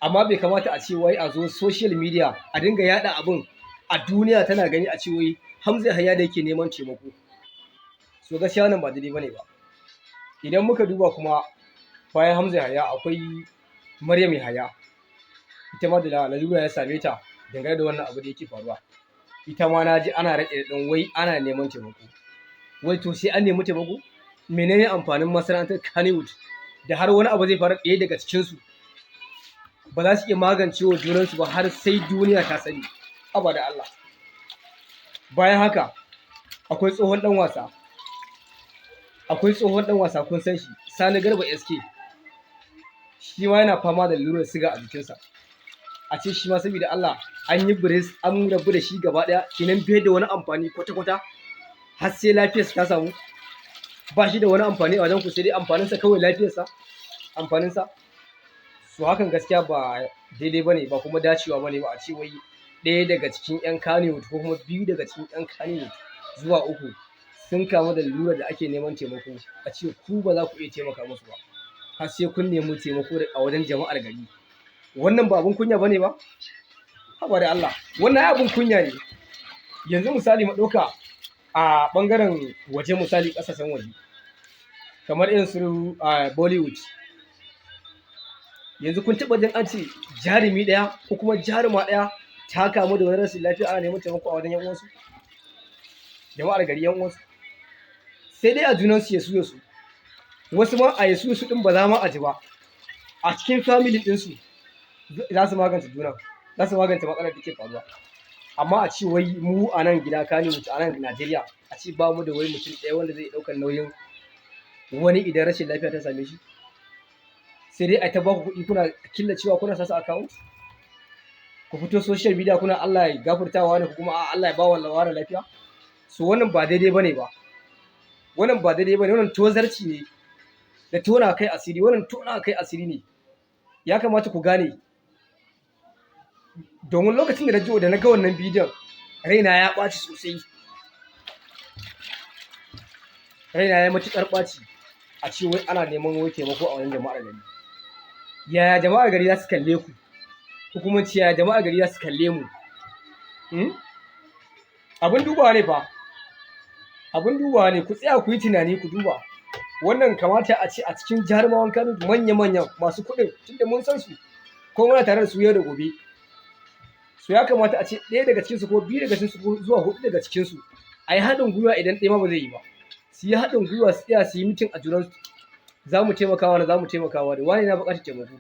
Amma bai kamata a ce wai a zo social media a dinga yada abin a duniya tana gani, a ce wai Hamza Yahaya da yake neman taimako. So gaskiya wannan ba daidai bane ba. Idan muka duba kuma bayan Hamza Yahaya, akwai Maryam Yahaya, ita ma da lalura ya same ta dangane da wannan abu da yake faruwa. Ita ma na ji ana raɗe ɗin wai ana neman taimako. Wai to sai an nemi taimako? Menene amfanin masana'antar Kannywood da har wani abu zai faru, ɗaya daga cikinsu ba za su iya magance wa junansu ba har sai duniya ta sani? Haba da Allah. Bayan haka akwai tsohon ɗan wasa, akwai tsohon ɗan wasa, kun san shi, Sani Garba SK. Shi ma yana fama da lalurar siga a jikinsa. A ce shi ma saboda Allah an yi biris, an rabu da shi gaba ɗaya kenan, bai da wani amfani kwata-kwata har sai lafiyarsa ta samu. Ba shi da wani amfani a wajen ku, sai dai amfaninsa kawai lafiyarsa amfaninsa. So hakan gaskiya ba daidai bane ba, kuma dacewa bane ba, a ce wai ɗaya daga cikin 'yan Kannywood ko kuma biyu daga cikin 'yan Kannywood zuwa uku sun kamu da lalurar da ake neman taimako, a ce ku ba za ku iya taimaka musu ba har sai kun nemi taimako a wajen jama'ar gari. Wannan ba abun kunya bane ba? Haba da Allah, wannan ai abun kunya ne. Yanzu misali, mu ɗauka a ɓangaren waje, misali ƙasashen waje kamar irin su Bollywood. Yanzu kun taɓa jin an ce jarumi ɗaya ko kuma jaruma ɗaya ta kamu da wani rashin lafiya, ana neman taimako a wajen 'yan uwansu, jama'ar gari, 'yan uwansu? Sai dai a junansu, yasu yasu. Wasu ma a yasu yasu ɗin ba za ma a ji ba. A cikin family ɗinsu za su magance juna, za su magance matsalar da ke faruwa. Amma a ce wai mu a nan gida Kannywood, a nan Najeriya, a ce ba mu da wai mutum ɗaya wanda zai ɗaukar nauyin wani idan rashin lafiya ta same shi, sai dai a ta ba ku kuɗi kuna killacewa, kuna sa su account, ku fito social media kuna "Allah ya gafartawa ne" ko kuma "A'a, Allah ya ba wa wani lafiya". So wannan ba daidai bane ba, wannan ba daidai bane. Wannan tozarci ne da tona kai asiri, wannan tona kai asiri ne. Ya kamata ku gane, domin lokacin da na ji, da na ga wannan bidiyon, raina ya ɓaci sosai, raina ya matuƙar ɓaci. A ce wai ana neman wai taimako a wajen jama'ar gari. Yaya jama'ar gari za su kalle ku, ko kuma ce yaya jama'ar gari za su kalle mu? Abin dubawa ne fa, abin dubawa ne. Ku tsaya ku yi tunani, ku duba wannan. Kamata a ce a cikin jarumawan Kano, manya-manyan masu kuɗin, tunda mun san su ko muna tare da su yau da gobe, so ya kamata a ce ɗaya daga cikinsu ko biyu daga cikinsu ko zuwa huɗu daga cikinsu a yi haɗin gwiwa. Idan ɗaya ma ba zai yi ba, su yi haɗin gwiwa, su tsaya su yi meeting a junansu: za mu taimaka wa, za mu taimaka wa wani, na buƙatar taimako.